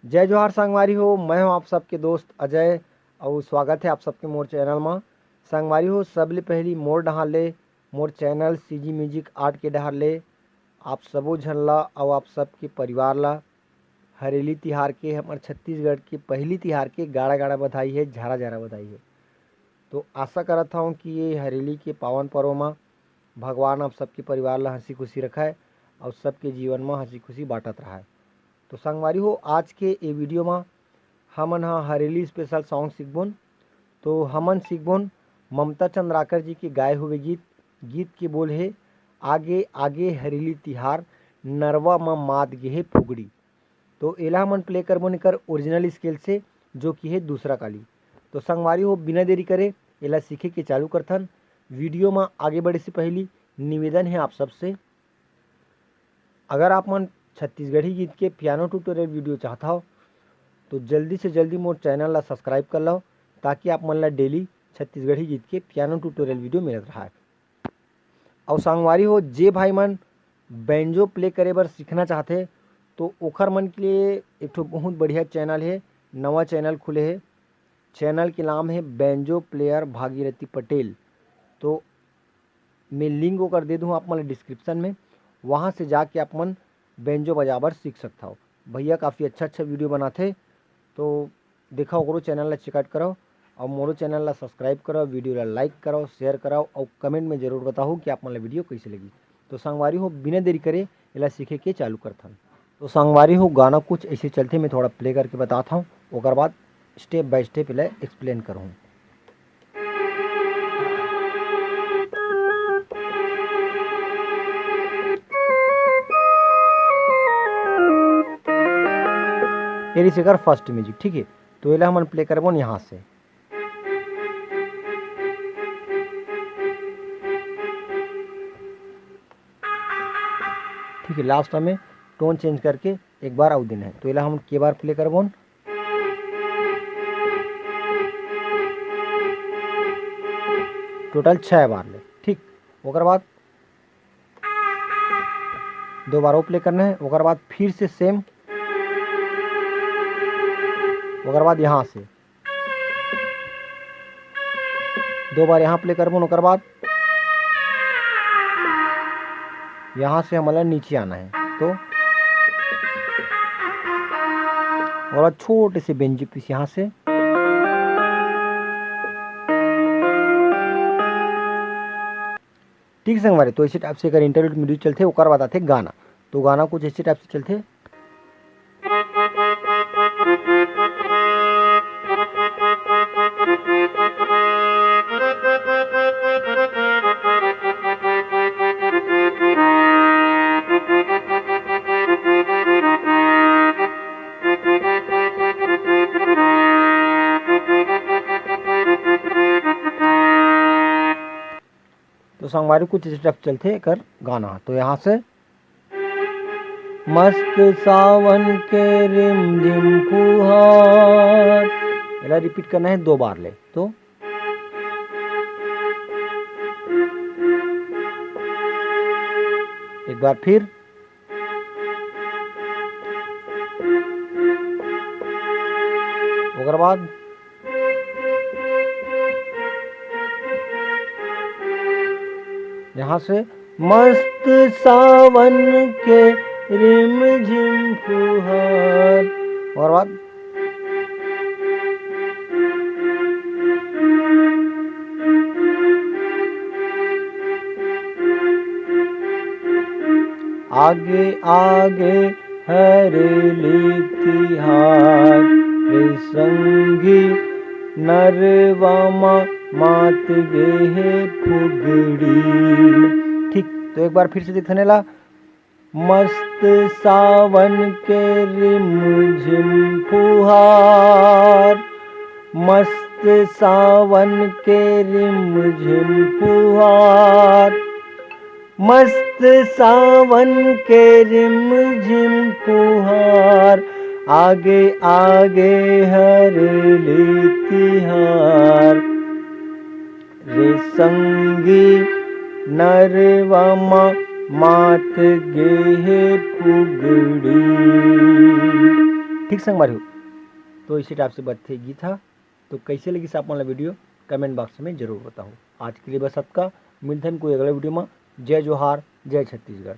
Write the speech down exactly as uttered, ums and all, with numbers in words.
जय जोहार संगवारी हो, मैं हूं आप सबके दोस्त अजय, अउ स्वागत है आप सबके मोर चैनल मा। संगवारी हो, सबले पहली मोर डहार ले, मोर चैनल सीजी म्यूजिक आर्ट के डहार ले आप सबो झन ला अउ आप सबके परिवार ला हरेली तिहार के, हमर छत्तीसगढ़ के पहली तिहार के गाड़ा गाड़ा बधाई है, झारा झारा बधाई है। तो आशा करत हूँ कि ये हरेली के पावन पर्व मा भगवान आप सबके परिवार ला हंसी खुशी रखाए अउ सबके जीवन मा हंसी खुशी बांटत रहाए। तो संगवारी हो, आज के ये वीडियो मा हमन ह हरेली स्पेशल सॉन्ग सीखबोन। तो हमन सीखबोन ममता चंद्राकर जी के गाए हुए गीत। गीत के बोल हे, आगे आगे हरेली तिहार, नरवा म मात गे हे फुगड़ी। तो एला हमन प्ले करबोन एकर ओरिजिनल स्केल से, जो कि हे दूसरा काली। तो संगवारी हो, बिना देरी करे एला सीखे के चालू करथन। वीडियो म आगे बढ़े से पहली निवेदन हे आप सबसे, अगर आप मन छत्तीसगढ़ी गीत के पियानो ट्यूटोरियल वीडियो चाहत हव, तो जल्दी से जल्दी मोर चैनल ला सब्सक्राइब कर लव, ताकि आप मन ला डेली छत्तीसगढ़ी गीत के पियानो ट्यूटोरियल वीडियो मिलत रहा। अउ संगवारी हो, जे भाई मन बैंजो प्ले करे बर सीखना चाहथे, तो ओखर मन के लिए एक ठो बहुत बढ़िया चैनल हे, नवा चैनल खुले हे। चैनल के नाम हे बैंजो प्लेयर भागीरथी पटेल। तो मैं लिंक ओकर दे दूँ आप मन डिस्क्रिप्शन में, वहाँ से जाके आप मन बैंजो बजाए बर सीख सकथव। भैया काफ़ी अच्छा अच्छा वीडियो बनाथे, तो देखा ओकरो चैनल ला चेकआउट करव अउ मोरो चैनल ला सब्सक्राइब करव, वीडियो ला लाइक करव, शेयर करव अउ कमेंट में जरूर बताहू कि आप मन ला वीडियो कैसे लगी। तो संगवारी हो, बिना देरी करे एला सीखे के चालू करथन। तो संगवारी हो, गाना कुछ ऐसे चलथे, मैं थोड़ा प्ले करके बताता हूँ, ओकर बाद स्टेप बाय स्टेप एला एक्सप्लेन करहूँ। ये रहिस एकर फर्स्ट म्यूजिक, ठीक है। तो एला हमन प्ले करबोन यहाँ से, ठीक है। लास्ट में टोन चेंज करके एक बार अउ देना है। तो एला हमन के बार प्ले करबोन, टोटल छः बार ले, ठीक। ओकर बाद दो बार वो प्ले करना है, ओकर बाद फिर से सेम, ओकर बाद यहाँ से दो बार यहाँ प्ले करबोन, ओकर बाद यहाँ से हमला नीचे आना है। तो और छोटे से बेंजो पीस यहाँ से, ठीक संगवारी। तो ऐसे टाइप से एकर इंटरलूड म्यूजिक चलथे, ओकर बाद आथे गाना। तो गाना कुछ ऐसे टाइप से चलथे। तो संगवारी कुछ स्टेप चलथे एकर गाना। तो यहाँ से मस्त सावन के रिमझिम फुहार, एला रिपीट करना है दो बार ले। तो एक बार फिर, ओकर बाद यहाँ से मस्त सावन के रिमझिम फुहार, ओकर बाद आगे आगे हरेली तिहार, रे संगी नरवा म मात गे हे फुगड़ी। ठीक, तो एक बार फिर से देखने ला, मस्त सावन के रिमझिम फुहार, मस्त सावन के रिमझिम फुहार, मस्त सावन के रिमझिम फुहार, आगे आगे हरेली तिहार, रे संगी नरवा म मात गे हे फुगड़ी। ठीक संगवारी हो, तो इसी टाइप से बजथे गीत ह। तो कैसे लगिस आप मन ला वीडियो, कमेंट बॉक्स में जरूर बताओ। आज के लिए बस अतका, मिलथन कोई अगला वीडियो में। जय जोहार, जय छत्तीसगढ़।